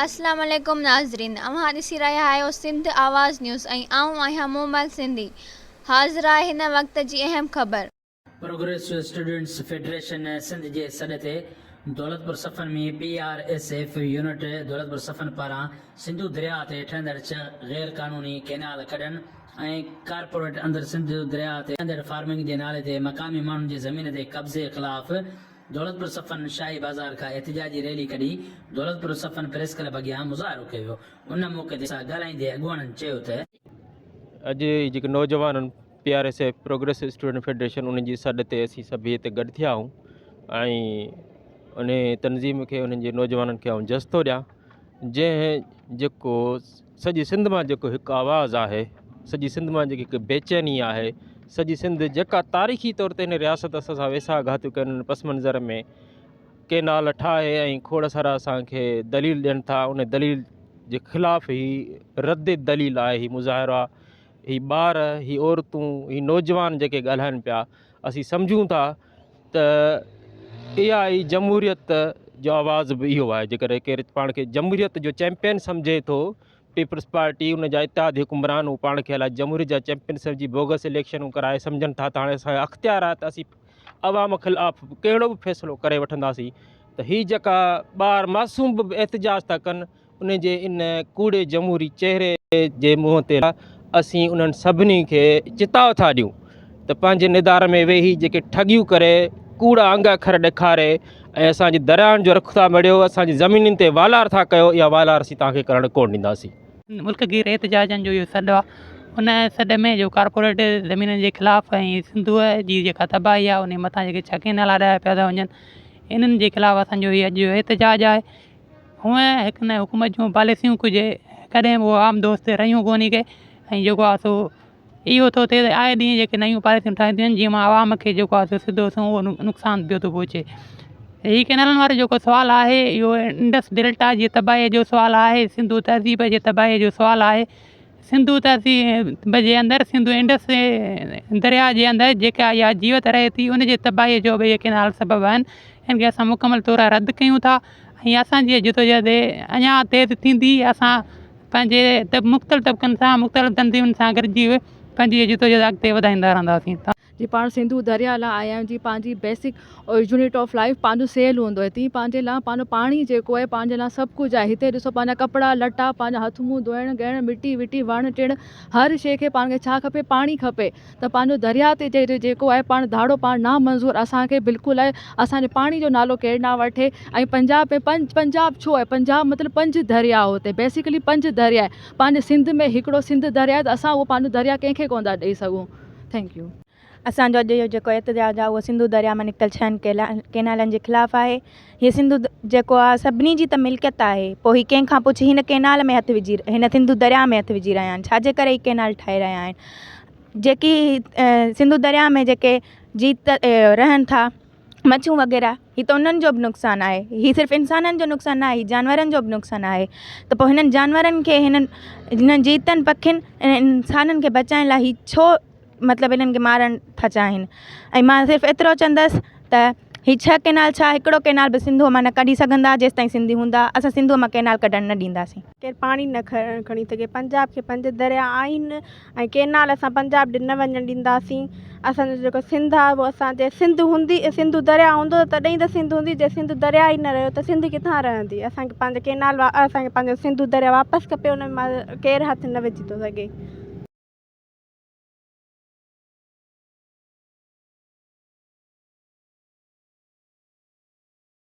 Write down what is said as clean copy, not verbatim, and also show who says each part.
Speaker 1: اسلام عليڪم ناظرين اوهان ڏسي رهيا آهيو سنڌ آواز نيوز ۽ آئون آهيان مومل سنڌي حاضر آهي هن وقت جي اهم خبر.
Speaker 2: پروگريسو اسٽوڊنٽس فيڊريشن سنڌ جي سڏ تي Daulatpur Safan ۾ P R S F unit Daulatpur Safan پاران سنڌو درياهه تي ٺهندڙ ڇهه غير قانوني ڪئنال ڪڍڻ ۽ ڪارپوريٽ اندر سنڌو درياهه تي ٺهندڙ فارمنگ جي نالي تي مقامي ماڻهن جي زمين تي قبضي خلاف دولتپور صفن شاهي بازار کان احتجاجي ريلي ڪڍي دولتپور صفن پريس ڪلب اڳيان مظاهرو ڪيو ويو ان موقعي تي سان ڳالهائيندي اڳواڻن چيو ته.
Speaker 3: اڄ جيڪي نوجوانن P R S F progressive student federation انهن جي سڏ تي اسين سڀ هتي گڏ ٿيا آهيون ۽ ان تنظيم کي انهن جي نوجوانن کي آئون جس ٿو ڏيان جنهن جيڪو سڄي سنڌ مان جيڪو هڪ آواز آهي سڄي سنڌ مان جيڪي هڪ بيچيني آهي سڄي سنڌ جيڪا تاريخي طور تي هن رياست اسان سان ويساهه گهاتيون ڪن ان پس منظر ۾ ڪينال ٺاهي ۽ کوڙ سارا اسانکي دليل ڏين ٿا ان دليل جي خلاف هي رد دليل آهي هي مظاهرو آهي هي ٻار هي عورتون هي نوجوان جيڪي ڳالهائن پيا اسين سمجهون ٿا ته اها ئي جمهوريت جو آواز به اهو آهي جيڪڏهن ڪير پاڻ کي جمهوريت جو چيمپئن سمجهي ٿو پيپلز پارٽي ان جا اتحادي حڪمران هو پاڻ کي الائي جمهوريت جا چيمپئن سمجهي بوگس اليڪشنون ڪرائي سمجهن ٿا ته هاڻي اسان کي اختيار آهي ته اسين عوام خلاف ڪهڙو به فيصلو ڪري وٺنداسين ته هي جيڪا ٻار معصوم به احتجاج ٿا ڪن ان جي ان ڪوڙي جمهوري چهري جي منهن تي اسين انهن سڀني کي چتاء ٿا ڏيون ته پنهنجي ندار ۾ ويهي جيڪي ٺڳيون ڪري ڪوڙا انگ اکر ڏيکاري ۽ اسان جي دريائن جو رخ ٿا مڙيو اسان جي زمينن تي والار ٿا ڪيو اها والار اسين توهان کي ڪرڻ ڪونه ڏينداسين.
Speaker 4: ملڪ گير احتجاجن جو اهو سڏ آهي ان سڏ ۾ جو ڪارپوريٽ زمينن جي خلاف ۽ سنڌوء جي جيڪا تباهي آهي ان مٿان جيڪي ڇهه ڪئنال اڏايا پيا ٿا وڃن انهن جي خلاف اسان جو هي اڄ جو احتجاج آهي هونئن هڪ نه حڪومت جون پاليسيون ڪجهه ڪڏهن به عام دوست رهيون ڪونهي ڪي ۽ جيڪو آهي سو اهو ٿو ٿئي ته آئي ڏينهن جيڪي نيون پاليسيون ٺاهيون ٿيون جيئن مان عوام کي جيڪو آهي سو سڌو سنئون نقصان پيو ٿو پهچي هي ڪئنالن وارو جيڪو سوال آهي اهو انڊس ڊيلٽا جي تباهي جو سوال آهي سنڌو تهذيب جي تباهي جو سوال آهي سنڌو تهذيب جي اندر سنڌو انڊس درياء جي اندر جيڪا اها جيوت رهي ٿي ان جي تباهي جو به اهي ڪئنال سبب آهن ان کي اسان مڪمل طور رد ڪيون ٿا ۽ اسان جي جدوجهد اڃا تيز ٿيندي اسان پنهنجي مختلف طبقن سان مختلف تنظيمن سان گڏجي پنهنجي جدوجهد اڳتي وڌائيندا رهنداسين.
Speaker 5: جي پاڻ سنڌو درياء لاء آيا آهيون جي پنهنجي بيسڪ يونٽ آف لائف پنهنجو سيل هوندو آهي تيئن پنهنجي لاء پنهنجو پاڻي جيڪو آهي پنهنجي لاء سڀ ڪجهه آهي هتي ڏسو پنهنجا ڪپڙا لٽا پنهنجا هٿ منهن ڌوئڻ ڳائڻ مٽي وٽي وڻ ٽڻ هر شيء کي پاڻ کي ڇا کپي پاڻي کپي ته پنهنجو درياء تي جيڪو آهي پاڻ ڌاڙو پاڻ نامنظور اسان کي بلڪل آهي اسان جي پاڻي جو نالو ڪير نه وٺي ۽ پنجاب ۾ پنج پنجاب ڇو آهي پنجاب مطلب پنج درياء هتي بيسڪلي پنج درياء پنهنجي سنڌ ۾ هڪڙو سنڌ درياء ته اسان اهو پنهنجو درياء ڪنهن کي ڪونه ٿا ڏئي سگهون thank you.
Speaker 6: اسان جو اڄ اهو جيڪو احتجاج آهي اهو سنڌو درياء مان نڪتل ڇهن ڪينالن جي خلاف آهي. هي سنڌو جيڪو آهي سڀني جي ته ملڪيت آهي پوء هي ڪنهن کان پڇي هن ڪينال ۾ هٿ وجهي هن سنڌو درياء ۾ هٿ وجهي رهيا آهن ڇا جي ڪري هي ڪينال ٺاهي رهيا آهن جيڪي سنڌو درياء ۾ جيڪي جيت رهن ٿا مڇيون وغيره هي ته انهن جو به نقصان آهي هي صرف انسانن جو نقصان نه آهي هي جانورن جو به نقصان آهي ته پوء هنن جانورن کي هنن هنن جيتن پکين ۽ انسانن کي بچائڻ لاء هي ڇو مطلب هنن کي مارڻ ٿا چاهين ۽ مان صرف ايترو چوندس ته هي ڇهه ڪينال ڇا هڪڙو ڪينال به سنڌوء مان نه ڪڍي سگهندا جيستائين سنڌي هوندا اسان سنڌوء مان ڪينال ڪڍڻ نه ڏينداسين.
Speaker 7: ڪير پاڻي نه کڻي سگهي پنجاب کي پنج دريا آهن ۽ ڪينال اسان پنجاب ڏي نه وڃڻ ڏينداسين اسان جو جيڪو سنڌ آهي اهو اسان جي سنڌ هوندي سنڌو درياء هوندو ته تڏهن ته سنڌ هوندي جي سنڌو درياء ئي نه رهيو ته سنڌ ڪٿان رهندي اسان کي پنهنجو ڪينال اسان کي پنهنجو سنڌو درياء واپس کپي ان مان ڪير هٿ نه وجهي ٿو سگهي.